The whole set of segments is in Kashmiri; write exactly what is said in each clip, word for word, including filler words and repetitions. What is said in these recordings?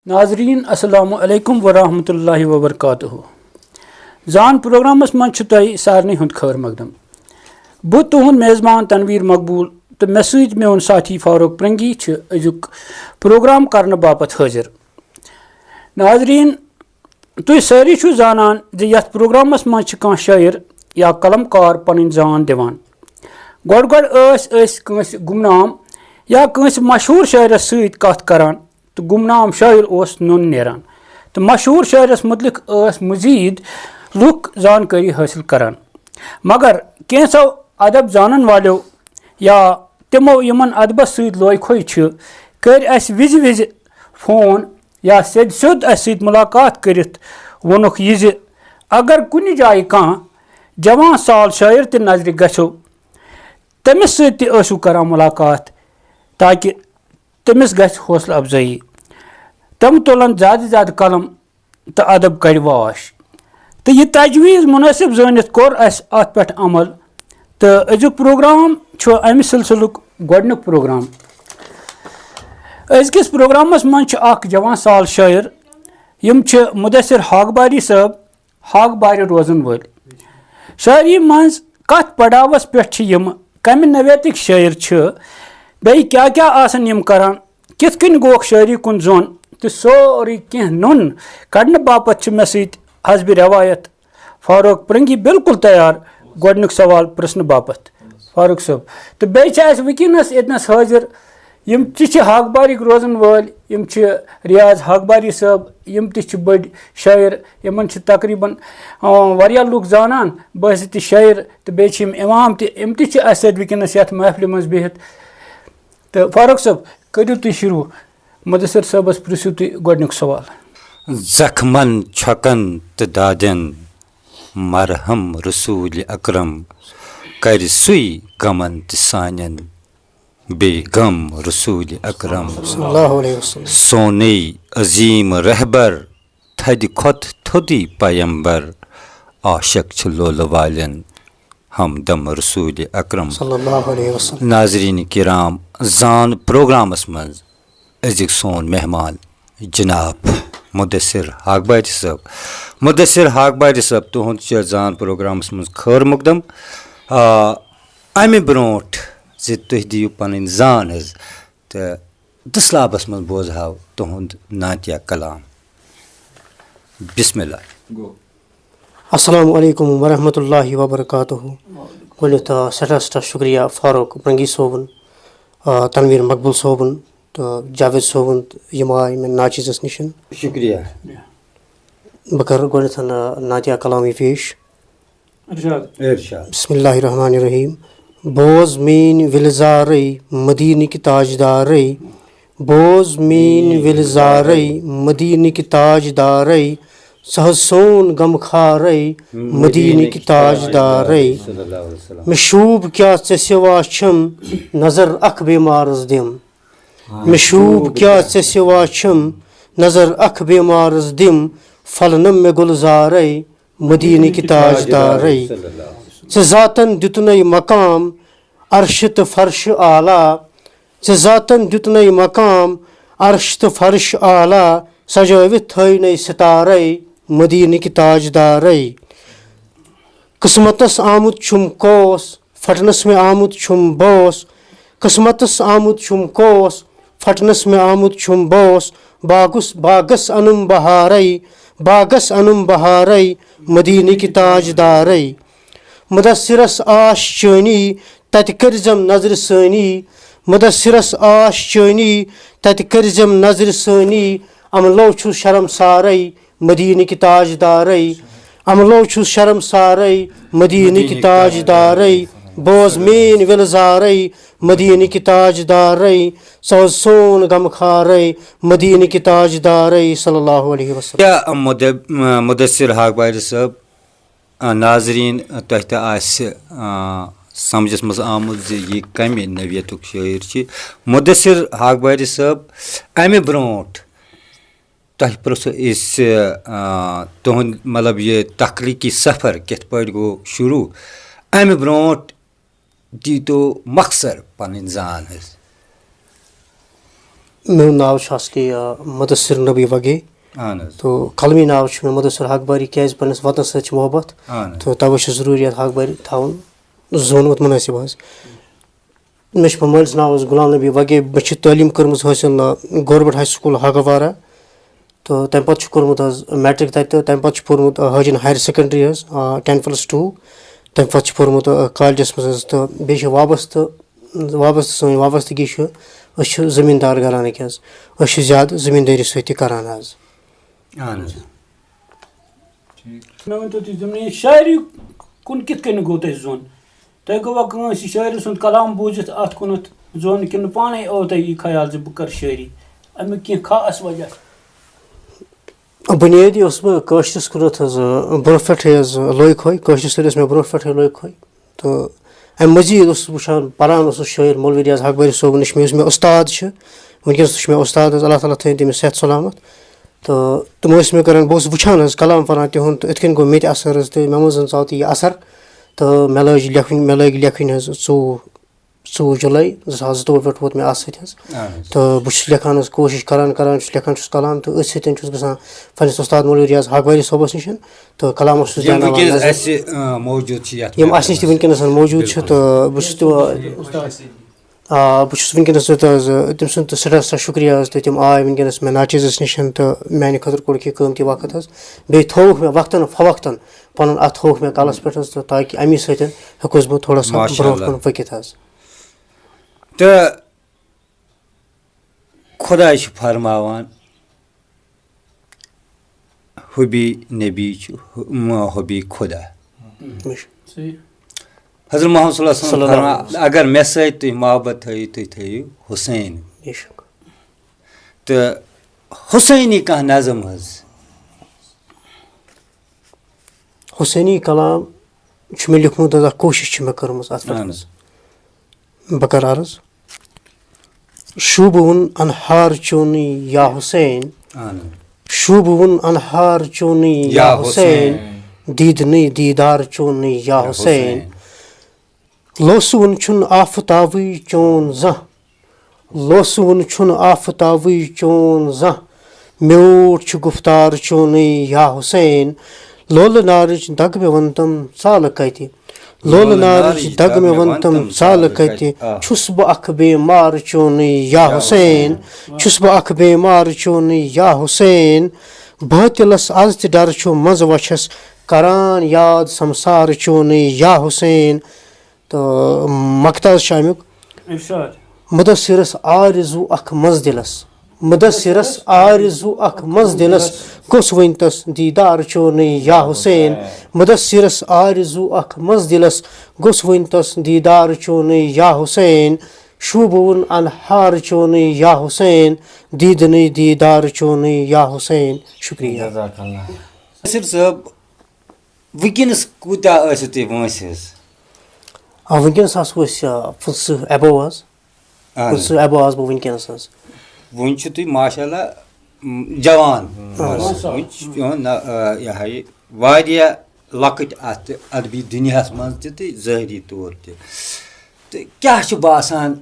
ناظرین، السلام علیکم ورحمۃ اللہ وبرکاتہ۔ زان پروگرامس منٛز چھُ تۄہہِ سارنٕے ہُنٛد خٲر مقدم۔ بہٕ تُہُنٛد میزبان تنویر مقبول تہٕ مےٚ سۭتۍ میون ساتھی فاروق پرنگی چھِ أزیُک پروگرام کرنہٕ باپتھ حٲضِر۔ ناظرین، تُہۍ سٲری چھِو زانان زِ یَتھ پروگرامَس منٛز چھِ کانٛہہ شٲعر یا قلم کار پنٕنۍ زان دِوان۔ گۄڈٕ گۄڈٕ ٲسۍ أسۍ کٲنٛسہِ گمنام یا کٲنٛسہِ مشہوٗر شٲعرَس سۭتۍ کَتھ کران تہٕ گمنام شٲعر اوس نوٚن نیران تہٕ مشہوٗر شٲعرَس مُتعلِق ٲس مزید لُکھ زانکٲری حٲصِل کران۔ مگر کینٛژھو ادب زانن والیو یا تِمو یِمن ادبس سۭتۍ لوے کھوے چھِ، کٔرۍ اسہِ وِزِ وِزِ فون یا سیٚدِ سیوٚد اسہِ سۭتۍ مُلاقات کٔرِتھ ووٚنُکھ یہِ زِ اگر کُنہِ جایہِ کانٛہہ جوان سال شٲعر تہِ نظرِ گژھیو، تٔمِس سۭتۍ تہِ ٲسِو کران مُلاقات، تاکہِ تٔمِس گژھِ حوصلہٕ افزٲیی۔ تِم تُلن زیادٕ زیادٕ قلم تہٕ ادب کڑِ واش۔ تہٕ یہِ تجویز مناسب زٲنِتھ کوٚر اسہِ اتھ پٮ۪ٹھ عمل، تہٕ أزیُک پروگرام چھُ امہِ سلسلُک گۄڈنیُک پروگرام۔ أزکِس پروگرامس منٛز چھُ اکھ جوان سال شٲعر، یِم چھِ مدثر ہاکباری صٲب، ہاکبارِ روزن وٲلۍ۔ شٲعری منٛز کتھ پڑاوس پٮ۪ٹھ چھِ یِم، کمہِ نوعیتٕکۍ شٲعر چھِ، بیٚیہِ کیٛاہ کیٛاہ آسن یِم کران، کِتھ کٔنۍ گوکھ شٲعری کُن زوٚن، تہٕ سورُے کینٛہہ نوٚن کڑنہٕ باپتھ چھِ مےٚ سۭتۍ حسبِ روایت فاروق پرنگی بالکل تیار گۄڈنیُک سوال پرژھنہٕ باپتھ۔ فاروق صٲب، تہٕ بیٚیہِ چھِ اَسہِ وٕنکیٚنَس ییٚتنَس حٲضِر یِم تہِ چھِ ہاکبارٕکۍ روزَن وٲلۍ، یِم چھِ ریاض ہاکباری صٲب، یِم تہِ چھِ بٔڑۍ شٲعر، یِمَن چھِ تقریٖباً، آ، واریاہ لُکھ زانان بحیثیتِ شٲعر، تہٕ بیٚیہِ چھِ یِم اِمام تہِ، یِم تہِ چھِ اَسہِ سۭتۍ وٕنکیٚنَس یَتھ محفلہِ منٛز بِہِتھ۔ تہٕ فاروق صٲب، کٔرِو تُہۍ شروٗع۔ مُدثر صٲبَس پرٛژھِو تُہۍ گۄڈٕنیُک سوال۔ زخمن چھۄکن تہٕ دادٮ۪ن مرہم رسول اکرم، کرِ سُے غمن تہِ سانٮ۪ن بیٚیہِ غم رسول اکرم۔ صلی اللہ علیہ وسلم۔ سونُے عظیم رہبر، تھدِ کھۄتہٕ تھوٚدُے پیمبر، عاشق چھِ لولہٕ والٮ۪ن ہمدم رسول اکرم۔ صلی اللہ علیہ وسلم۔ ناظرین کرام، زان پروگرامس منٛز أزیُک سون مہمان جناب مدثر ہاکباری صٲب۔ مدثر ہاکباری صٲب، تُہُنٛد چھُ زان پروگرامس منٛز خٲر مقدم۔ آ، امہِ برونٛٹھ زِ تُہۍ دِیِو پنٕنۍ زان حظ، تہٕ دٔسلابس منٛز بوزہاو تُہُنٛد نعتیہ کلام۔ بسم اللہ۔ السلام علیکم ورحمۃ اللہ وبرکاتہ۔ گۄڈٕنیتھ، آ، سٮ۪ٹھاہ سٮ۪ٹھاہ شُکریہ فاروق برنگی صٲبُن، آ، تنویر مقبول صٲبُن تہٕ جاوید صٲبُن، تہٕ یِم آے مےٚ ناچیزس نِش۔ شُکریہ۔ بہٕ کرٕ گۄڈٕنیتھ، آ، نعتیہ کلامٕے پیش۔ ارشاد۔ ارشاد۔ بسم اللہ الرحمن الرحیم۔ بوز میٲنۍ وِلزارٕے مدیٖنٕکۍ تاجدارٕے، بوز میٲنۍ وِلزارٕے مدیٖنٕکۍ تاجدارٕے، ژٕ حظ سون غمخارٕے مدیٖنٕکۍ تاجدارٕے۔ صلی اللہ علیہ وسلم۔ مےٚ شوٗب کیٛاہ ژےٚ سِوا چھِم، نظر اکھ بیمارس دِم۔ مےٚ شوٗب کیٛاہ ژےٚ سِوا چھِم، نظر اکھ بیمارس دِم، پھۄلنم مےٚ گُلزارے مدیٖنٕکۍ تاجدارے۔ ژےٚ ذاتن دیُتنَے مقام عرشہِ تہٕ فرشہِ اعلیٰ، ژےٚ ذاتن دیُتنَے مقام عرش تہٕ فرش اعلیٰ، سجٲوِتھ تھٲینَے ستارے مدیٖنٕکۍ تاجدارے۔ قسمتس آمُت چھُم کوس، پھٹنس مےٚ آمُت چھُم بوس۔ قسمتس آمُت چھُم کوس، پھٹنس مےٚ آمُت چھُم بوس۔ باغس، باغس انُم بہارے، باغس انُم بہارے، مدیٖنٕکۍ تاجدارے۔ مدثرس آش چٲنی، تتہِ کٔرزم نظرِ ثٲنی۔ مدثرس آش چٲنی، تتہِ کٔرزم نظرِ ثٲنی۔ عملو چھُس شرمسارے، مدیٖنٕکۍ تاجدارے۔ عملو چھُس شرمسارے، مدیٖنٕکۍ تاجدارے۔ بوز میٲنۍ وِلزارے، مدیٖنٕکۍ تاجدارے۔ ژٕ حظ سون غمخارے، مدیٖنٕکۍ تاجدارے۔ صلی اللہ علیہ وسلم۔ یا مد-، مدثر ہاکبارِ صٲب، آ، ناظرین، تۄہہِ تہِ آسہِ، آ، سمجھس منٛز آمُت زِ یہِ کمہِ نوعیتُک شٲعر چھِ۔ مدثر ہاکبارِ صٲب، امہِ برونٛٹھ تۄہہِ پرٛژھو أسۍ، آ، تُہُنٛد، مطلب، یہِ تخلیٖقی سفر کِتھ پٲٹھۍ گوٚو شروٗع؟ اَمہِ برونٛٹھ دیٖتو مۄخصر پنٕنۍ زان حظ۔ میون ناو چھُ اصلی، آ، مدثر نبی وگے۔ اہن حظ۔ تہٕ قلمی ناو چھُ مےٚ مدثر حق باری، کیازِ پننِس وطنس سۭتۍ چھِ محبت۔ اہن حظ۔ تہٕ توے چھُ ضروٗری یتھ حق باری تھاوُن زونمُت منٲسِب حظ۔ مےٚ چھُ پننِس مٲلِس ناو حظ غلام نبی وگے۔ مےٚ چھِ تعلیٖم کٔرمٕژ حٲصِل، آ، گورنمنٹ ہاے سکوٗل ہاگاوارہ۔ تہٕ تَمہِ پَتہٕ چھُ کوٚرمُت حظ میٹرِک تَتہِ، تہٕ تَمہِ پَتہٕ چھُ پوٚرمُت، آ، ہٲجِن ہایر سیکنڈری حظ، آ، ٹین پلس ٹوٗ۔ تَمہِ پَتہٕ چھُ پوٚرمُت، آ، کالجَس منٛز حظ، تہٕ بیٚیہِ چھِ وابستہٕ، وابستہٕ، سٲنۍ وابستگی چھِ، أسۍ چھِ زٔمیٖندار گھرانٕکۍ حظ۔ أسۍ چھِ زیادٕ زٔمیٖندٲری سۭتۍ تہِ کَران حظ۔ اہن حظ۔ مےٚ ؤنۍ تو تُہۍ، تِم یہِ شاعری کُن کِتھ کٔنۍ گوٚو تۄہہِ زوٚن؟ تۄہہِ گوٚوا کٲنٛسہِ شٲعرٕ سُنٛد کلام بوٗزِتھ اَتھ کُنَتھ زوٚن، کِنہٕ پانَے آو تۄہہِ یہِ خیال زِ بہٕ کَرٕ شٲعری؟ اَمیُک کینٛہہ خاص وجہ؟ بُنیٲدی اوسُس بہٕ کٲشرِس کُنَتھ حظ، برونٛہہ پٮ۪ٹھَے حظ لوے کھوے، کٲشرِس سۭتۍ ٲس مےٚ برونٛہہ پٮ۪ٹھَے لوے کھوے۔ تہٕ اَمہِ مٔزیٖد اوسُس بہٕ وٕچھان، پَران اوسُس شٲعر مولوی ریاض حق باری صٲبُن نِش، مےٚ یُس مےٚ اُستاد چھِ، وٕنکیٚنَس تہِ چھُ مےٚ اُستاد حظ، اللہ تعالیٰ تھٲیِن تٔمِس صحت سلامت۔ تہٕ تِم ٲسۍ مےٚ کَران، بہٕ اوسُس وٕچھان حظ کَلام پَران تِہُنٛد، تہٕ یِتھ کٔنۍ گوٚو مےٚ تہِ اَثر حظ، تہٕ مےٚ منٛز حظ ژاو تہِ یہِ اَثر، تہٕ مےٚ لٲج لیکھٕنۍ، مےٚ لٲگۍ لیکھٕنۍ حظ ژوٚوُہ، ژوٚوُہ جُلَے زٕ ساس زٕتووُہ پٮ۪ٹھ ووت مےٚ اَتھ سۭتۍ حظ۔ اہن حظ۔ تہٕ بہٕ چھُس لیکھان حظ، کوٗشِش کَران کَران چھُس لیکھان چھُس کَلام، تہٕ أتھۍ سۭتۍ چھُس گژھان پنٛنِس اُستاد مولوی ریاض حق باری صٲبَس نِش، تہٕ کَلامَس چھُس یِم دیاناوان وٕنکیٚنَس نظر۔ اَسہِ، آ، موجوٗد چھِ یَتھ یِم اَسہِ نِش تہِ مُقابلَس وٕنکیٚنَس موجوٗد چھِ، بِلکُل۔ تہٕ بہٕ چھُس تہِ آ، بہٕ چھُس وٕنکیٚنَس یوٚت حظ، تٔمۍ سُنٛد تہٕ سٮ۪ٹھاہ سٮ۪ٹھاہ شُکریہ حظ، تہٕ تِم آے وٕنکیٚنَس مےٚ ناچیزَس نِش تہٕ میٛانہِ خٲطرٕ کوٚڑُکھ یہِ قۭمتی وقت حظ۔ بیٚیہِ تھووُکھ مےٚ وقتاً فوقتاً پَنُن اَتھٕ تھووُکھ مےٚ کَلَس پٮ۪ٹھ حظ، تہٕ تاکہِ اَمی سۭتۍ ہیوٚکُس بہٕ تھوڑا سا ماشاء برونٛہہ اللہ۔ کُن پٔکِتھ حظ۔ تہٕ خۄداے چھُ فرماوان، حُبی نبی چھُ، حُ-، م-، حُبی خۄدا۔ بے شک۔ صحیح۔ حضرت محمد صلی اللہ علیہ وسلم صلی اللہ علیہ فرماوان، وسلم۔ اگر مےٚ سۭتۍ تُہۍ محبت تھٲیِو، تُہۍ تھٲیِو حسین۔ بے شک۔ تہٕ حسینی کانٛہہ نظم حظ۔ حسینی کلام چھُ مےٚ لیوٗکھمُت حظ، اکھ کوٗشِش چھِ مےٚ کٔرمٕژ اَتھ پٮ۪ٹھ اہن حظ۔ حظ۔ بہٕ کَرٕ عرض۔ شوٗبوُن اَنہار چونُے یا حسین۔ اہن حظ۔ شوٗبوُن اَنہار چونُے یا یا حسین۔ حسین۔ دیٖدنٕے دیٖدار چونُے یا یا حسین۔ حسین۔ لوسوُن چھُنہٕ آفتابٕے چون زانٛہہ۔ لوسوُن چھُنہٕ آفتابٕے چون زانٛہہ۔ میوٗٹھ چھُ گُفتار چونُے یا حسین۔ لولہٕ نارٕچ دگ مےٚ وَن تِم ژالہٕ کَتہِ۔ لولہٕ نارٕچ دگ مےٚ وَن تِم ژالہٕ کَتہِ۔ آ۔ چھُس بہٕ اکھ بیمار چونُے یا یا حسین۔ حسین۔ چھُس بہٕ اکھ بیمار چونُے یا حسین۔ باطلس از تہِ ڈر چھُ منٛزٕ وَچھس کران یاد سمسار چونُے یا حسین۔ تہٕ مقطع حظ چھُ اَمیُک۔ ارشاد۔ مُدثِرس آرزوٗ اکھ منٛز دِلس۔ مُدثِرس آرزوٗ اکھ منٛز دِلس۔ گوٚژھ وۄنۍ تس دیٖدار چونُے یا حسین۔ مُدثِرس آرزوٗ اکھ منٛز دِلس۔ گوٚژھ وۄنۍ تس دیٖدار چونُے یا حسین۔ شوٗبوُن اَنہار چونُے یا حسین۔ دیٖدنٕے دیٖدار چونُے یا حسین۔ شُکریہ۔ جزاک اللہ۔ ناصر صٲب، وٕنکیٚنَس کوٗتاہ ٲسِو تُہۍ وٲنٛسہِ حظ؟ آ، وٕنکیٚنَس آسو أسۍ، آ، پٕنٛژٕہ above حظ۔ اہن حظ۔ پٕنٛژٕہ above آسہٕ بہٕ وٕنکیٚنَس حظ۔ وٕنہِ چھِو تُہۍ ماشاء اللہ، م، جوان۔ اہن حظ۔ وٕنہِ چھِ چون، آ، یہِ ہا یہِ واریاہ لۄکٕٹۍ اَتھ ادبی دُنیاہَس منٛز تہِ تہٕ ظٲہری طور تہِ۔ تہٕ کیٛاہ چھُ باسان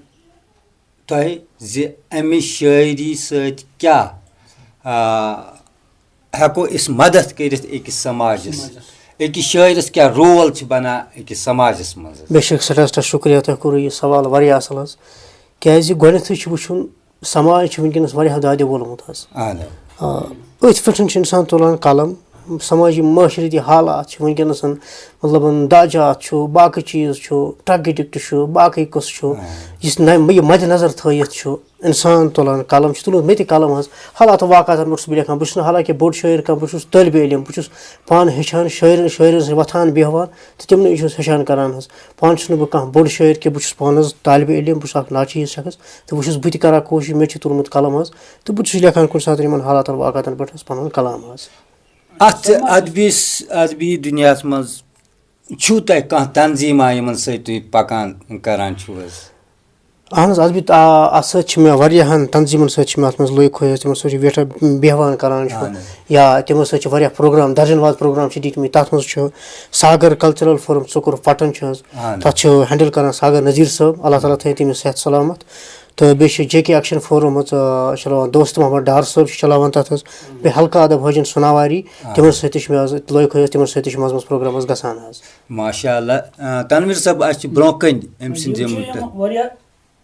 تۄہہِ زِ اَمہِ شٲعری سۭتۍ کیٛاہ، آ، ہٮ۪کو أسۍ مدد کٔرِتھ أکِس سماجس؟ سماجس۔ أکِس شٲعرس کیٛاہ role چھِ بنان أکِس سماجس منٛز؟ بے شک، سٮ۪ٹھاہ سٮ۪ٹھاہ شُکریہ، تۄہہِ کوٚروٕ یہِ سوال واریاہ اَصٕل حظ۔ کیٛازِ گۄڈٕنٮ۪تھٕے چھُ وٕچھُن، سماج چھُ وٕنکیٚنَس واریاہ دادِ وولمُت حظ۔ اہن حظ۔ آ، أتھۍ پٮ۪ٹھ چھُ اِنسان تُلان قلم، سمٲجی معاشرتی حالات چھِ وٕنکیٚنَس، مطلب، داجات چھُ، باقٕے چیٖز چھُ، drug addict چھُ، باقٕے قٕصہٕ چھُ، آ۔ یُس نہ-، یہِ مدِ نظر تھٲیِتھ چھُ اِنسان تُلان قلم، چھُ تُلمُت مےٚ تہِ قلم حظ۔ حالات واقعاتَن پٮ۪ٹھ چھُس بہٕ لیکھان، بہٕ چھُس نہٕ حالانکہ بوٚڑ شٲعر کانٛہہ، بہٕ چھُس طٲلبِ علم، بہٕ چھُس پانہٕ ہیٚچھان، شٲعرَن، شٲعرَن سۭتۍ وۄتھان بیٚہوان تہٕ تِمنٕے چھُس ہیٚچھان کران حظ۔ پانہٕ چھُس نہٕ بہٕ کانٛہہ بوٚڑ شٲعر کینٛہہ، بہٕ چھُس پانہٕ حظ طٲلبِ علم، بہٕ چھُس اَکھ ناچیٖز شخص تہٕ بہٕ چھُس، بہٕ تہِ کران کوٗشِش، مےٚ تہِ چھُ تُلمُت قلم حظ تہٕ بہٕ تہِ چھُس لیکھان کُنہِ ساتہٕ یِمَن حالاتَن واقعاتَن پٮ۪ٹھ حظ پَنُن قلم حظ۔ اَتھ ادبی، ادبی دُنیاہَس منٛز چھُو تۄہہِ کانٛہہ تنظیٖما یِمَن سۭتۍ تُہۍ پَکان کران چھِو حظ؟ اہن حظ، ادبی، آ، اَتھ سۭتۍ چھِ مےٚ واریاہَن تنظیٖمَن سۭتۍ چھِ مےٚ اَتھ منٛز لوٚے کھوے حظ، تِمَن سۭتۍ چھِ ویٹھان بیٚہوان کران چھُ، اہن حظ۔ یا تِمَن سۭتۍ چھِ واریاہ پروگرام، درجن واد پروگرام چھِ دِتمٕتۍ، تَتھ منٛز چھُ ساگر cultural forum ژُکُر پَٹن چھُ حظ، اہن حظ۔ تَتھ چھُ handle کران ساگر نذیٖر صٲب، اللہ تعالیٰ تھٲیِن تٔمِس صحت سلامت۔ تہٕ بیٚیہِ چھِ جے کے ایکشن فورم ہٕنٛز، آ، چلاوان دوست محمد ڈار صٲب چھِ چلاوان تَتھ حظ۔ بیٚیہِ حلقہٕ ادب حٲجِن سُناواری، تِمن سۭتۍ تہِ چھِ مےٚ حظ لوے کھٲج، تِمن سۭتۍ تہِ چھِ منٛزٕ منٛزٕ پروگرام حظ گژھان حظ۔ ماشاء اللہ۔ آ، تنویر صٲب، اَسہِ چھِ برونٛہہ کَنہِ أمۍ سٕنٛدۍ یِم یِم چھِ تہٕ یِم واریاہ،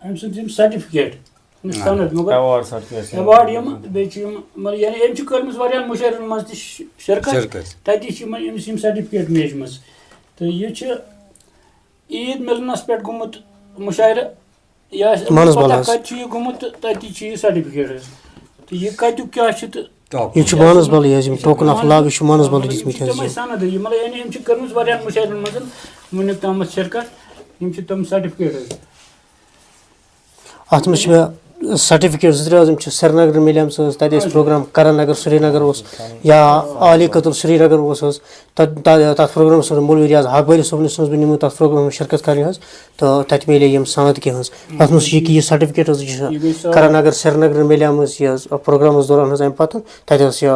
أمۍ سٕنٛدۍ یِم سرٹیفکیٹ، یِم آ۔ سند، مگر ایوارڈ سرٹیفکیٹ۔ ایوارڈ یِم، بیٚیہِ چھِ یِم، مطلب، یعنی أمۍ چھِ کٔرمٕژ واریاہَن مُشٲعرَن منٛز تہِ ش-، شرکت۔ شرکت۔ تَتی چھِ یِمَن أمِس یِم سرٹیفکیٹ میجمٕژ۔ تہٕ یہِ چھِ عیٖد مِلنَس پٮ۪ٹھ گوٚمُت مُشاعرٕ، یہِ آسہِ مانَسبَل پَتہ حظ۔ کَتہِ چھُ یہِ گوٚمُت تہٕ تَتی چھُ یہِ سرٹیفکیٹ حظ۔ تہٕ یہِ کَتیُک کیٛاہ چھُ تہٕ ٹاپ۔ یِم چھِ مانَسبَلٕے حظ، یِم ٹوکن آف لو، یہِ چھُ مانَسبَلٕے دِتمٕتۍ حظ تِمَے یِم۔ سند، یہِ مطلب، یعنی أمۍ چھِ کٔرمٕژ واریاہَن مُشٲعرَن منٛز وٕنیُک تامَتھ شرکت، یِم چھِ تِم سرٹیفکیٹ حظ۔ اَتھ منٛز چھِ مےٚ سرٹیفکیٹ زٕ ترٛےٚ حظ، یِم چھِ سرینگرٕ میلیمٕژ حظ، تَتہِ ٲسۍ پروگرام کرن نگر، سرینگر اوس، یا عالی قدر سرینگر اوس حظ، تَتھ، تَتھ، تَتھ پروگرامَس منٛز مولوی ریاض حق بری صٲبنِس اوسُس بہٕ نِمُت تَتھ پروگرامَس منٛز شرکت کرنہِ حظ، تہٕ تَتہِ میلے یِم سند کینٛہہ حظ۔ تَتھ منٛز چھِ یہِ کہِ یہِ سرٹیفکیٹ حظ، یہِ چھِ یہِ گٔے سا- کرن نگر سرینگرٕ میلیمٕژ یہِ حظ، پروگرامَس دوران حظ اَمہِ پَتہٕ تَتہِ حظ یہِ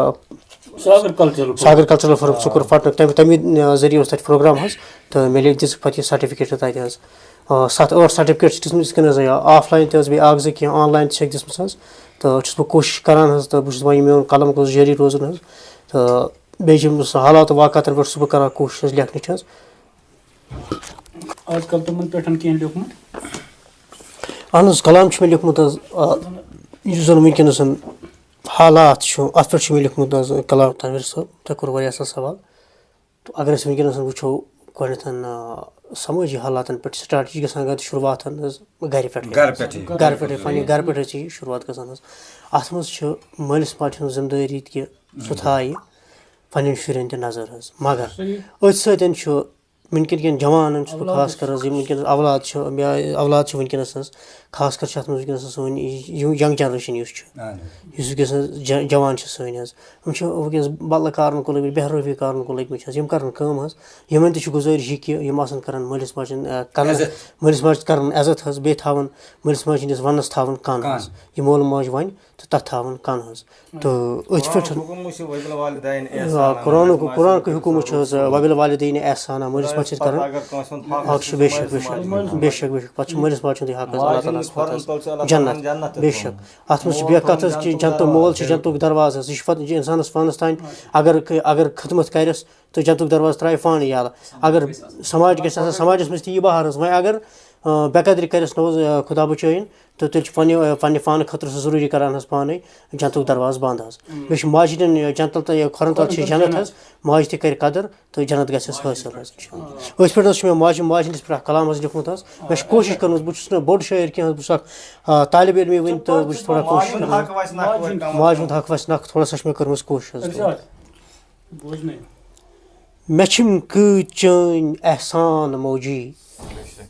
Sagar cultural forum. Sagar cultural forum ژُکُر پٹنُک، تَمہِ، تَمی، آ، ذٔریعہٕ اوس تَتہِ پروگرام حظ، تہٕ مےٚ لیکھۍ دِژٕکھ پَتہٕ یہِ سرٹیفکیٹ تہِ تَتہِ حظ۔ آ، ستھ ٲٹھ سرٹیفکیٹ چھِ دِژمٕتۍ یِتھ کٔنۍ حظ، یا آف لاین تہِ حظ، بیٚیہِ اَکھ زٕ کینٛہہ آن لاین تہِ چھَکھ دِژمٕژ حظ۔ تہٕ چھُس بہٕ کوٗشِش کران حظ، تہٕ بہٕ چھُس دَپان یہِ میون قلم گوٚژھ جٲری روزُن حظ۔ تہٕ بیٚیہِ چھِ یِم سُہ حالات واقعاتَن پٮ۪ٹھ چھُس بہٕ کران کوٗشِش حظ لیکھنٕچ حظ۔ آز کل تِمن پٮ۪ٹھ کینٛہہ لیوٗکھمُت؟ اہن حظ، کلام چھُ مےٚ لیوٗکھمُت حظ، آ، یُس زَن وٕنکیٚنَس حالات چھُ، اَتھ پٮ۪ٹھ چھُ مےٚ لیوٗکھمُت حظ کلام تنویر صٲب۔ تۄہہِ کوٚر واریاہ اَصٕل سوال۔ تہٕ اگر أسۍ وٕنکیٚنَس وٕچھو، گۄڈٕنٮ۪تھ، آ، سمٲجی حالاتَن پٮ۪ٹھ سٹارٹ چھِ گژھان گۄڈٕ شروٗعات حظ گَرِ پٮ۪ٹھٕے۔ گَرٕ پٮ۪ٹھٕے۔ گَرٕ پٮ۪ٹھٕے، پنٛنہِ گَرٕ پٮ۪ٹھٕے چھِ یہِ شروٗعات گژھان حظ۔ اَتھ منٛز چھِ مٲلِس ماجہِ ہٕنٛز ذِمہٕ دٲری تہِ کہِ سُہ تھایہِ پنٛنٮ۪ن شُرٮ۪ن تہِ نظر حظ۔ مگر صحیح۔ أتھۍ سۭتۍ چھُ وٕنکیٚن کٮ۪ن جوانَن چھُس بہٕ خاص کر حظ، یِم وٕنکیٚنَس اولاد چھِ، یا اولاد چھِ وٕنکیٚنَس حظ، خاص کر چھِ اَتھ منٛز وٕنکیٚنَس سٲنۍ یہِ، یہِ ینگ جنریشن یُس چھُ، اہن حظ۔ یُس وٕنکیٚنَس حظ جا-، جوان چھِ سٲنۍ حظ، یِم چھِ وٕنکیٚنَس بدلہٕ کارَن کُن لٔگۍ مٕتۍ، بے روزگاری کارَن کُن لٔگۍ مٕتۍ چھِ حظ، یِم کَرَن کٲم حظ، یِمَن تہِ چھِ گُزٲرِش یہِ کہِ یِم آسَن کَرَن مٲلِس ماجہِ ہُنٛد، آ، کَرَن، عزت۔ مٲلِس ماجہِ کَرَن عزت حظ، بیٚیہِ تھاوَن مٲلِس ماجہِ ہِنٛدِس وَنَنَس تھاوَن کَن کَن۔ حظ۔ یہِ مول موج وَنہِ تہٕ تَتھ تھاوَن کَن حظ۔ تہٕ أتھۍ پٮ۪ٹھ قرآنُک، قرآنُک حکم چھُ حظ، وَبِالْوَالِدَيْنِ إِحْسَانًا، مٲلِس ماجہِ سۭتۍ کَرُن۔ اَکھ چھُ بے شک، بے شک، بے شک، بے شک۔ پَتہٕ چھُ مٲلِس ماجہِ ہُنٛدُے حق حظ، اللہ تعالیٰ ہَس پَتہٕ حظ۔ جنت، بے شک۔ اَتھ منٛز چھِ بیٚیہِ کَتھ حظ کہِ جنتُک مول چھُ جنتُک دروازٕ حظ۔ یہِ چھُ پَتہٕ یہِ اِنسانَس پانَس تام، اگر، اگر خدمت کَرٮ۪س، تہٕ جنتُک دروازٕ ترٛایہِ پانہٕ یَلہٕ۔ اگر سماج گژھِ آسان، سماجَس منٛز تہِ یی بہار حظ۔ وۄنۍ اگر، آ، بے قدری کَرٮ۪س نہٕ حظ، آ، خدا بچٲیِن، تہٕ تیٚلہِ چھُ پنٛنہِ، آ، پنٛنہِ پانہٕ خٲطرٕ سُہ ضروٗری کَران حظ پانَے جنتُک دروازٕ بنٛد حظ۔ بیٚیہِ چھُ ماجہِ ہٕنٛدٮ۪ن، آ، جنتَن تہٕ، آ، کھۄرَن تَل چھِ جنت حظ، ماجہِ تہِ کَرِ قدٕر تہٕ جنت گژھٮ۪س حٲصِل حظ، اِنشاءاللہ۔ أتھۍ پٮ۪ٹھ حظ چھُ مےٚ ماجہِ، ماجہِ ہٕنٛدِس پٮ۪ٹھ اَکھ کلام حظ لیوٗکھمُت حظ۔ مےٚ چھِ کوٗشِش کٔرمٕژ، بہٕ چھُس نہٕ بوٚڑ شٲعر کینٛہہ حظ، بہٕ چھُس اَکھ، آ، طالب علمٕے وٕنہِ تہٕ بہٕ چھُس تھوڑا کوٗشِش کَران۔ ماجہِ ہُنٛد حق وَسہِ نَکھٕ تھوڑا سا چھِ مےٚ کٔرمٕژ کوٗشِش حظ۔ بوزنَے۔ مےٚ چھِم کۭتۍ چٲنۍ احسان موجی۔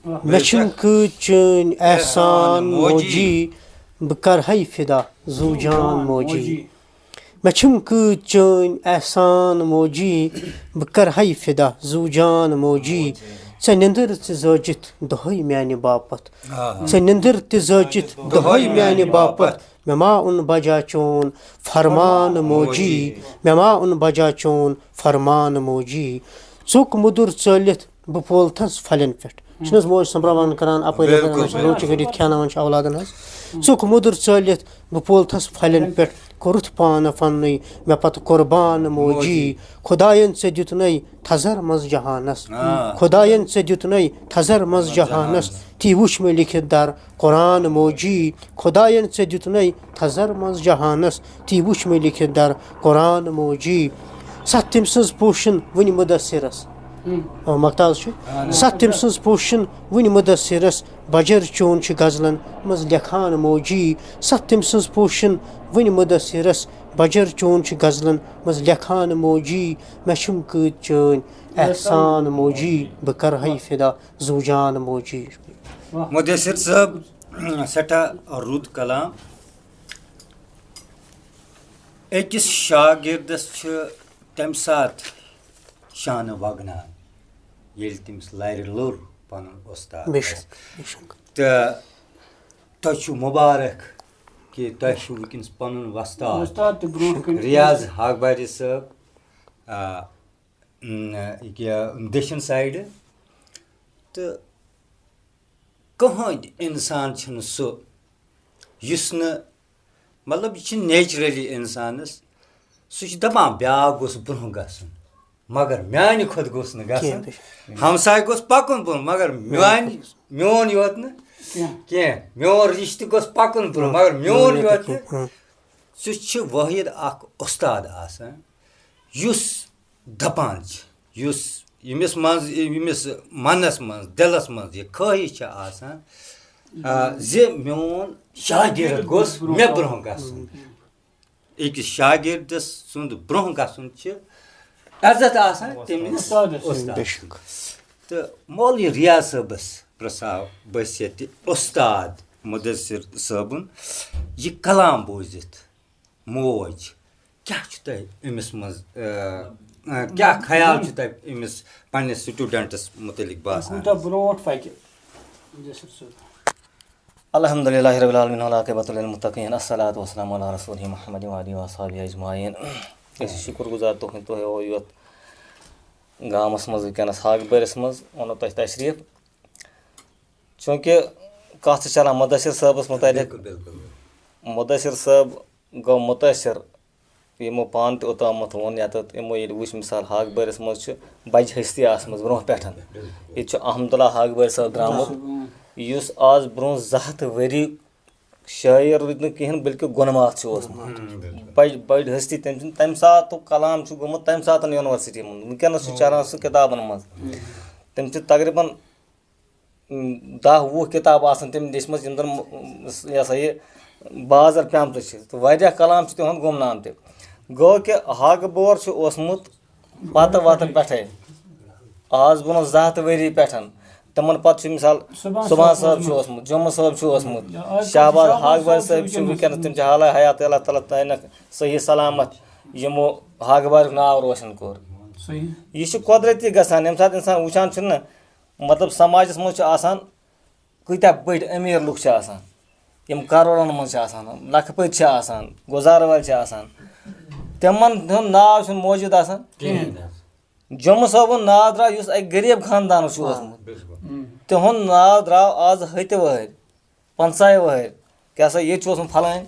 مےٚ چھِم کۭتۍ چٲنۍ احسان موجی۔ بہٕ کَرہَے فدا زُو جان موجی۔ مےٚ چھِم کۭتۍ چٲنۍ احسان موجی۔ بہٕ کَرہَے فدا زُو جان موجی۔ ژےٚ نیٚنٛدٕر تہِ زٲجِتھ دۄہَے میٛانہِ باپَتھ۔ ژےٚ نیٚنٛدٕر تہِ زٲجِتھ دۄہَے میٛانہِ باپَتھ۔ مےٚ ما اوٚن بجا چون فرمان موجی، مےٚ ما اوٚن بجا چون فرمان موجی۔ ژوٚک مُدُر ژٲلِتھ بہٕ پولتھس پھلٮ۪ن پٮ۪ٹھ۔ چھِنہٕ حظ موج سۄمبراوان کران اَپٲرۍ یَپٲرۍ، بِلکُل، اَنان چھِ بِلکُل۔ لوٗکھ چھِ گٔنڈِتھ کھیٛاناوان چھِ اولادَن حظ۔ ژوٚک مُدُر ژٲلِتھ بہٕ پولتھس پھلٮ۪ن پٮ۪ٹھ، کوٚرُتھ پانہٕ پننُے مےٚ پتہٕ قربان موجی۔ موجی۔ خۄدایَن ژےٚ دیُتنَے تھزر منٛز جہانس۔ آ۔ خۄدایَن ژےٚ دیُتنَے تھزر منٛز جہانس۔ جہانس۔ تی وُچھ مےٚ لیکھِتھ در قرآن موجی۔ خۄدایَن ژےٚ دیُتنَے تھزر منٛز جہانس، تی وُچھ مےٚ لیکھِتھ در قرآن موجی۔ ستھ تٔمۍ سٕنٛز پوشن وُنہِ مُدثرس۔ ہم۔ آ، مقطعس چھُ۔ اہن حظ۔ ستھ تٔمۍ سٕنٛز پوشن وُنہِ مُدثرس، بجر چون چھُ غزلن منٛز لیکھان موجی۔ ستھ تٔمۍ سٕنٛز پوشن وُنہِ مُدثرس، بجر چون چھُ غزلن منٛز لیکھان موجی۔ مےٚ چھِم کۭتۍ چٲنۍ احسان موجی، بہٕ کرہے فدا زُو جان موجی۔ واہ۔ مدثر صٲب، سٮ۪ٹھاہ رُت کلام۔ أکِس شاگردس چھِ تَمہِ ساتہٕ شانہٕ وگنان، ییٚلہِ تٔمِس لرِ لوٚر پنُن اُستاد بے آسہِ۔ شک، بے شک۔ تہٕ تۄہہِ چھُو مُبارک کہِ تۄہہِ چھُو وٕنکیٚنَس پنُن وۄستاد۔ وۄستاد تہِ برونٛہہ کَنہِ۔ ریاض حق باری صٲب، آ، م، یہِ کیٛاہ، دٔچھِنۍ سایڈٕ۔ تہٕ کٕہٕنۍ اِنسان چھُنہٕ سُہ یُس نہٕ، مطلب، یہِ چھِ نیچرلی اِنسانَس، سُہ چھُ دَپان بیٛاکھ گوٚژھ برٛونٛہہ گژھُن، مگر میٛانہِ کھۄتہٕ گوٚژھ نہٕ گژھُن۔ کینٛہہ، بے شک۔ ہمسایہِ گوٚژھ پَکُن برٛونٛہہ، مگر میٛانہِ، میون یوت نہٕ کینٛہہ۔ کینٛہہ۔ میون رِشتہٕ گوٚژھ پَکُن برٛونٛہہ، مگر میون یوت نہٕ۔ ہاں۔ سُہ چھُ وٲحد اَکھ اُستاد آسان، یُس دَپان چھِ، یُس ییٚمِس منٛز، ییٚمِس منَس منٛز، دِلَس منٛز یہِ خٲہِش چھِ آسان، آ، زِ میون شاگرد گوٚژھ مےٚ برٛونٛہہ گژھُن۔ أکِس شاگردَس سُنٛد برٛونٛہہ گژھُن چھِ عزت آسان تٔمِس اُستادَس۔ اُستاد۔ بے شک۔ تہٕ مولوی ریاض صٲبَس پرٛژھاو بہٕ أسۍ ییٚتہِ اُستاد مُدثر صٲبُن یہِ کلام بوٗزِتھ، موج، کیٛاہ چھُ تۄہہِ أمِس منٛز، آ، آ، کیٛاہ خیال چھُ تۄہہِ أمِس پنٛنِس سٹوٗڈنٛٹَس مُتعلِق باسان؟ کوٗتاہ برونٛٹھ پَکہِ مُدثر صٲب؟ الحمدللہ رب العالمین، والعاقبۃ للمتقین، الصلاۃ والسلام علی رسولہ محمد وعلی وصحبہ اجمعین۔ أسۍ چھِ شُکُر گُزار تُہٕنٛدۍ، تُہۍ ٲوٕ یَتھ گامَس منٛز وٕنکیٚنَس ہاکہٕ بٔرِس منٛز، اوٚنوٕ تۄہہِ تشریٖف۔ چوٗنٛکہِ کَتھ چھِ چَلان مُدثر صٲبَس مُتعلِق۔ بِلکُل، بِلکُل۔ مُدثر صٲب گوٚو مُتٲثر، یِمو پانہٕ تہِ اوٚتامَتھ ووٚن یَتَتھ، یِمو ییٚلہِ وٕچھ مِثال ہاکہٕ بٔرِس منٛز چھِ بَجہِ ہستی آسمٕژ برونٛہہ پٮ۪ٹھ۔ بِلکُل۔ ییٚتہِ چھُ احمد اللہ ہاکہٕ بٔرۍ صٲب درٛامُت، یُس آز برونٛہہ زٕ ہَتھ ؤری شٲعر روٗدۍ نہٕ کِہیٖنۍ، بلکہِ گۄنہٕ ماتھ چھُ اوسمُت۔ ہُم، بِلکُل۔ بَجہِ، بَجہِ ہستی، تٔمۍ سٕنٛدِ تَمہِ ساتُک کلام چھُ گوٚمُت تَمہِ ساتہٕ یونیورسٹی منٛز، وٕنکیٚنَس چھُ چَلان سُہ کِتابَن منٛز۔ تٔمۍ چھِ تقریٖباً، اُم، دَہ وُہ کِتابہٕ آسَن تٔمۍ لیچھمَژٕ، یِم زَن، اُم، یہِ ہسا یہِ بازر پیمژٕ چھِ، تہٕ واریاہ کلام چھِ تِہُنٛد گُمنام تہِ۔ گوٚو کہِ ہاکہٕ بور چھُ اوسمُت پتہٕ وتہٕ پٮ۪ٹھَے، آز برونٛہہ زٕ ہَتھ ؤری پٮ۪ٹھ۔ تِمَن پتہٕ چھُ مِثال صُبحان صُبحان صٲب صٲب چھُ چھُ اوسمُت، جمعہ صٲب چھُ اوسمُت، یا آز شہباز شہباز ہاکہٕ بورۍ صٲب چھِ وٕنکیٚنَس وٕنکیٚنَس، تِم چھِ حالہ حیات، اللہ تعالیٰ تھٲینَکھ صحیح سلامت، یِمو ہاکہٕ بورُک ناو روشن کوٚر۔ صحیح۔ یہِ چھُ قۄدرتی گژھان، ییٚمہِ ساتہٕ اِنسان وٕچھان چھُنہ، مطلب، سماجَس منٛز چھُ آسان کۭتیٛاہ بٔڑۍ أمیٖر لُکھ چھِ آسان، یِم کَرورَن منٛز چھِ آسان، لَکھٕ پٔتۍ چھِ آسان، گُزارٕ وٲلۍ چھِ آسان، تِمَن ہُنٛد ناو چھُنہٕ موجوٗد آسان۔ کِہیٖنۍ نہٕ حظ۔ جمعہ صٲبُن ناو درٛاو، یُس اَکہِ غریٖب خاندانُک چھُ اوسمُت۔ بِلکُل۔ تِہُنٛد ناو درٛاو آز ہَتہِ وٕہٕرۍ، پنٛژاہہِ وٕہٕرۍ۔ کیٛاہ سا، ییٚتہِ چھُ اوسمُت فلٲنۍ،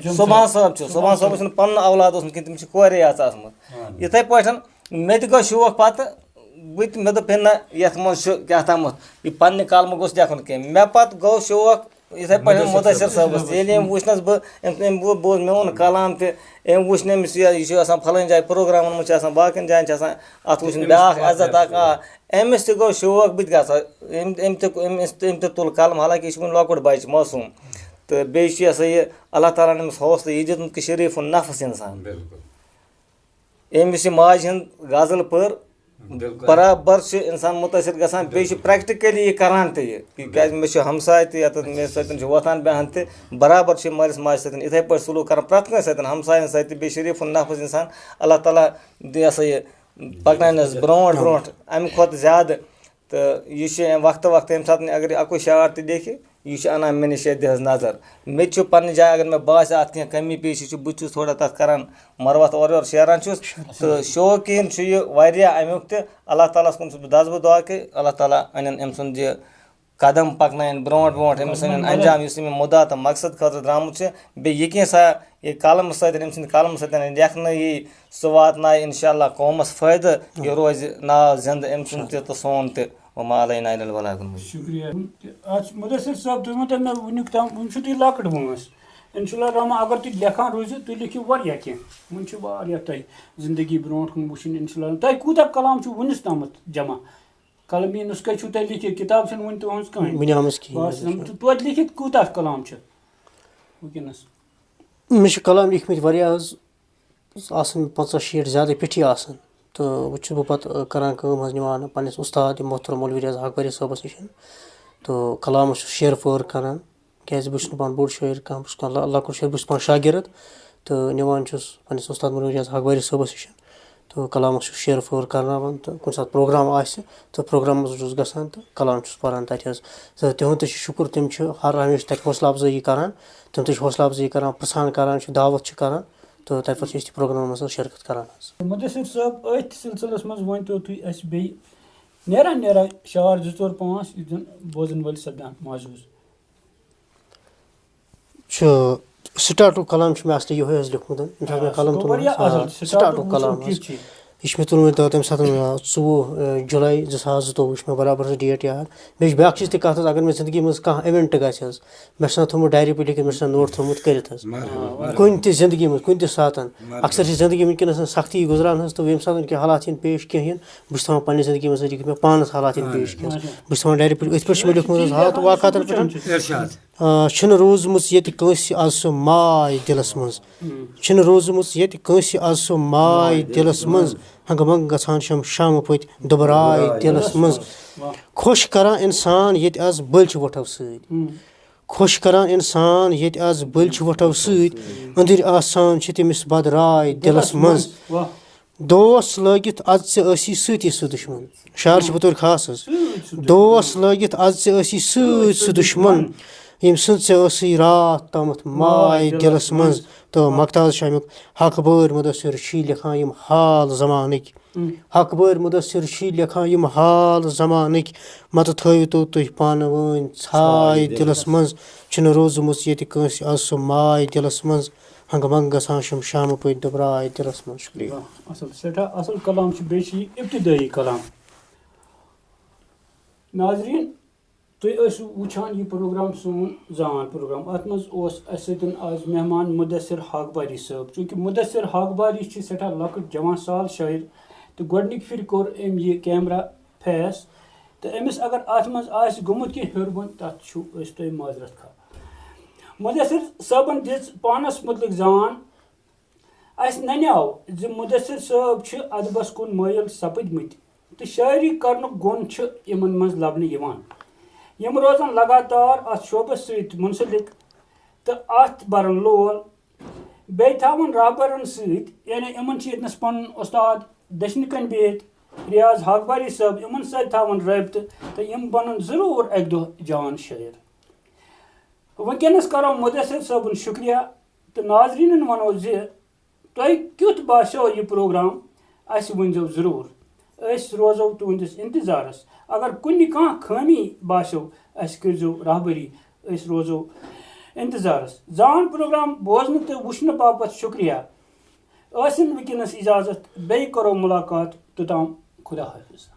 جمعہ صُبحان صٲب۔ صٲب چھُ، صُبحان صٲبَس چھُنہٕ پَنُن اولاد اوسمُت کِہیٖنۍ، تِم چھِ کورے یٲژ آسمٕژ۔ اَہَن۔ یِتھَے پٲٹھۍ مےٚ تہِ گوٚو شوق پَتہٕ، بہٕ تہِ، مےٚ دوٚپ، ہے نہ، یَتھ منٛز چھُ کیٛاہ تامَتھ، یہِ پنٛنہِ قلمہٕ گوٚژھ لیکھُن کینٛہہ۔ مےٚ پَتہٕ گوٚو شوق یِتھَے پٲٹھۍ مُدثر مُدثر صٲبَس۔ صٲبَس۔ ییٚلہِ أمۍ وٕچھنَس بہٕ، أمۍ، أمۍ بوٗ-، بوٗز میون کلام تہِ، أمۍ وٕچھ نہٕ أمِس یہِ، یہِ چھُ آسان فلٲنۍ جایہِ پروگرامَن منٛز چھِ آسان، باقٕیَن جایَن چھِ آسان، اَتھ وٕچھُن أمِس بیٛاکھ کیٛاہ عزت اَکھ، آ، أمِس تہِ گوٚو شوق، بہٕ تہِ گژھٕ ہا۔ أمۍ، أمۍ تہِ، أمۍ، أمۍ تہِ تُل قلم، حالانکہِ یہِ چھُ وٕنہِ لۄکُٹ بَچہِ، معصوٗم۔ تہٕ بیٚیہِ چھُ یہِ ہسا یہِ اللہ تعالیٰ ہَن أمِس حوصلہٕ یہِ دیُتمُت کہِ شریٖف النفس اِنسان۔ بِلکُل۔ أمۍ یُس یہِ ماجہِ ہِنٛز غزل پٔر، بِلکُل۔ برابر چھُ اِنسان مُتٲثر گژھان، بیٚیہِ چھُ بِلکُل۔ پرٛیکٹِکٔلی یہِ کران تہِ یہِ، بِلکُل۔ کیٛازِ مےٚ چھُ ہمساے تہِ یَتَتھ مےٚ سۭتۍ چھُ وۄتھان بیٚہان تہِ، برابر چھُ یہِ مٲلِس ماجہِ سۭتۍ یِتھَے پٲٹھۍ سلوٗک کران، پرٛٮ۪تھ کٲنٛسہِ سۭتۍ، ہمساین سۭتۍ تہِ، بیٚیہِ شریٖف النفس اِنسان۔ اللہ تعالیٰ دِ یہِ ہسا یہِ پَکناونَس برونٛٹھ برونٛٹھ اَمہِ کھۄتہٕ زیادٕ۔ تہٕ یہِ چھُ وقتہٕ وقتہٕ ییٚمہِ ساتہٕ اگر یہِ اَکُے شعر تہِ لیکھِ، یہِ چھُ اَنان مےٚ نِش ہے دِہَس نظر۔ مےٚ تہِ چھُ پنٛنہِ جایہِ، اگر مےٚ باسہِ اَتھ کینٛہہ کٔمی پیٖشی چھِ، بہٕ تہِ چھُس تھوڑا تَتھ کَران مَروَتھ اورٕ یورٕ شعرَن چھُس۔ تہٕ شوقیٖن چھُ یہِ واریاہ اَمیُک تہِ۔ اللہ تعالیٰ ہَس کُن چھُس بہٕ دَس بہٕ دُعا کہِ اللہ تعالیٰ اَنن أمۍ سُنٛد یہِ قدم پَکناوَن برونٛٹھ برونٛٹھ، أمِس اَنن اَنجام، یُس أمۍ مُدا تہٕ مقصد خٲطرٕ درٛامُت چھُ۔ بیٚیہِ یقیٖن سا یہِ قلمہٕ سۭتۍ، أمۍ سٕنٛدِ قلمہٕ سۭتۍ لیکھنہٕ یی، سُہ واتنایہِ اِنشاء اللہ قومَس فٲیدٕ، یہِ روزِ ناو زِنٛدٕ أمۍ سُنٛد تہِ تہٕ سون تہِ۔ وما علینا الا البلاغ المبین۔ شُکریہ۔ اَتھ مُدثر صٲب، تُہۍ ؤنۍتو مےٚ، وٕنیُک تام، وٕنہِ چھُو تُہۍ لۄکٕٹ وٲنٛس۔ انشاء اللہ الرحمن، اگر تُہۍ لیکھان روٗزِو، تُہۍ لیکھِو واریاہ کینٛہہ۔ وٕنہِ چھِ واریاہ تۄہہِ زندگی برونٛٹھ کُن وٕچھِنۍ، انشاء اللہ۔ تۄہہِ کوٗتاہ کلام چھُو وٕنِس تامَتھ جمع؟ قلمی نُسخہٕ چھُو تۄہہِ لیکھِتھ، کِتاب چھَنہٕ وٕنہِ تُہٕنٛز کٕہٕنۍ۔ وٕنہِ آمٕژ کِہیٖنۍ بس، حظ۔ تہٕ توتہِ لیکھِتھ کوٗتاہ کلام چھُ وٕنکیٚنَس؟ مےٚ چھِ کلام لیکھمٕتۍ واریاہ حظ، آسَن پنٛژاہ شیٹھ زیادَے پیٚٹھی آسَن۔ تہٕ وۄنۍ چھُس بہٕ پَتہٕ، آ، کَران کٲم حظ، نِوان پنٛنِس اُستاد محترم مولوی ریاض حق واریٖد صٲبَس نِش۔ تہٕ کلامَس چھُس شعر پٲر کَران، کیٛازِ بہٕ چھُس نہٕ پانہٕ بوٚڑ شٲعر کانٛہہ، بہٕ چھُس کانٛہہ لۄ-، لۄکُٹ شٲعر، بہٕ چھُس پانہٕ شاگرد۔ تہٕ نِوان چھُس پنٛنِس اُستاد مولوی ریاض حق واریٖد صٲبَس نِش۔ تہٕ کلامَس چھُس شعر پٲر کَرناوان، تہٕ کُنہِ ساتہٕ پروگرام آسہِ، تہٕ پروگرامَس منٛز چھُس گژھان تہٕ کلام چھُس پَران تَتہِ حظ۔ تہٕ تِہُنٛد تہِ چھُ شُکُر، تِم چھِ ہر ہمیشہٕ تَتہِ حوصلہٕ اَفزٲیی کَران، تِم تہِ چھِ حوصلہٕ اَفزٲیی کَران، پرٛژھان کَران چھِ، دعوت چھِ کَران۔ تہٕ تَتہِ پٮ۪ٹھ چھِ أسۍ تہِ پروگرامَن منٛز حظ شرکت کَران حظ۔ مُدثر صٲب، أتھۍ سلسلس منٛز ؤنۍتو تُہۍ اَسہِ بیٚیہِ نیران نیران شعر زٕ ژور پانٛژھ، یُتھ زن بوزن وٲلۍ سپدان معزوٗز۔ چھُ سٹاٹُک کلام چھُ مےٚ اصلی یِہوٚے حظ لیوٚکھمُت، ییٚمہِ ساتہٕ مےٚ آ، قلم سُہ گوٚو تُلُن واریاہ حظ، آ، اَصٕل۔ سٹاٹُک سٹاٹُک کلام وٕچھُن حظ۔ کیُتھ چھُ یہِ؟ یہِ چھُ مےٚ تُلمُت تَتھ تَمہِ ساتہٕ، آ، ژوٚوُہ، آ، جُلاے زٕ ساس زٕتووُہ، یہِ چھُ مےٚ برابر سُہ ڈیٹ یاد۔ بیٚیہِ چھِ بیٛاکھ چیٖز تہِ کَتھ حظ، اگر مےٚ زندگی منٛز کانٛہہ اِوٮ۪نٹ گژھِ حظ، مےٚ چھُ آسان تھوٚمُت ڈایری پٮ۪ٹھ لیکھِتھ، مےٚ چھُ آسان نوٹ تھوٚمُت کٔرِتھ حظ۔ مرحبا، مرحبا۔ کُنہِ تہِ زندگی منٛز، کُنہِ تہِ ساتَن، مرحبا۔ اکثر چھِ زندگی وٕنکیٚنَس سختی گُزران حظ، تہٕ ییٚمہِ ساتَن کینٛہہ حالات یِن پیش کِہیٖنۍ، بہٕ چھُس تھاوان پنٛنہِ زندگی منٛز لیکھِتھ مےٚ پانَس حالات یِن اہن۔ پیش کینٛہہ۔ بہٕ چھُس تھاوان ڈایری پٮ۪ٹھ، أتھۍ پٮ۪ٹھ چھُ مےٚ لیوٚکھمُت حظ، حالات واقعاتَن پٮ۪ٹھ۔ ارشاد۔ آ، چھُنہٕ روٗزمٕژ ییٚتہِ کٲنٛسہِ از سُہ ماے دِلس منٛز۔ چھُنہٕ روٗزمٕژ ییٚتہِ کٲنٛسہِ از سُہ ماے دِلس منٛز۔ ہنٛگہٕ منٛگہٕ گژھان چھَم شامہٕ پٔتۍ دُبراے دِلس منٛز۔ واہ۔ خۄش کران اِنسان ییٚتہِ از بٔلۍ چھِ وۄٹھو سۭتۍ۔ خۄش کران اِنسان ییٚتہِ از بٔلۍ چھِ وۄٹھو سۭتۍ۔ أنٛدٕرۍ آسان چھِ تٔمِس بدراے دِلس منٛز۔ واہ۔ دوس لٲگِتھ از ژےٚ ٲسی سۭتی سُہ دُشمن۔ شعر چھُ بطور خاص حظ۔ سۭتۍ سُہ دُشمن۔ دوس لٲگِتھ از ژےٚ ٲسی سۭتۍ سُہ دُشمن۔ ییٚمہِ سٕنٛز ژےٚ ٲسٕے راتھ تامَتھ ماے دِلس منٛز۔ تہٕ مۄختاز چھُ اَمیُک حق بٲرۍ مُدثر چھی لیکھان یِم حال زمانٕکۍ۔ حق بٲرۍ مُدثر چھی لیکھان یِم حال زمانٕکۍ۔ مَتہٕ تھٲوِو تو تُہۍ پانہٕ وٲنۍ ژھاے دِلس منٛز۔ چھُنہٕ روٗزمٕژ ییٚتہِ کٲنٛسہِ از سُہ ماے دِلس منٛز۔ ہنٛگہٕ منٛگہٕ گژھان چھُم شامہٕ پٔتۍ دُبراے دِلس منٛز۔ شُکریہ۔ واہ، اصل، سٮ۪ٹھاہ اصل کلام چھُ، بیٚیہِ چھُ یہِ ابتدٲیی کلام۔ ناظریٖن، تُہۍ ٲسِو وٕچھان یہِ پروگرام، سون زان پروگرام۔ اتھ منٛز اوس اسہِ سۭتۍ آز مہمان مدثر ہاکباری صٲب۔ چوٗنٛکہِ مدثر ہاکباری چھِ سٮ۪ٹھاہ لۄکٕٹ جوان سال شٲعر، تہٕ گۄڈٕنِکۍ پھِرِ کوٚر أمۍ یہِ کیمرہ فیس، تہٕ أمِس اگر اتھ منٛز آسہِ گوٚمُت کینٛہہ ہیوٚر بۄن، تتھ چھُ أسۍ تۄہہِ معذرت خواہ۔ مدثر صٲبن دِژ پانس مُتعلق زان۔ اسہِ ننیاو زِ مدثر صٲب چھِ ادبس کُن مٲیِل سپٕدمٕتۍ تہٕ شٲعری کرنُک گُن چھُ یِمن منٛز لبنہٕ یِوان۔ یِم روزن لگاتار اتھ شعبس سۭتۍ منسلک تہٕ اتھ برن لول۔ بیٚیہِ تھاوُن رہبرن سۭتۍ، یعنی یِمن چھِ ییٚتنس پنُن استاد دٔچھنہِ کنہِ بِہِتھ، ریاض ہاکباری صٲب، یِمن سۭتۍ تھاوُن رٲبطہٕ تہٕ یِم بنن ضروٗر اکہِ دۄہ جان شٲعر۔ وٕنکیٚنس کرو مدثر صٲبُن شُکریہ تہٕ ناظریٖنن ونو زِ تۄہہِ کیُتھ باسیو یہِ پروگرام؟ اسہِ ؤنۍزیو ضروٗر، أسۍ روزو تُہنٛدِس انتظارس۔ اگر کُنہِ کانٛہہ خٲمی باسیو، اسہِ کٔرۍزیو رہبری، أسۍ روزو انتظارس۔ زان پروگرام بوزنہٕ تہٕ وٕچھنہٕ باپتھ شُکریہ۔ ٲسِن وٕنکیٚنس اجازت، بیٚیہِ کرو مُلاقات، توٚتام خدا حافظ۔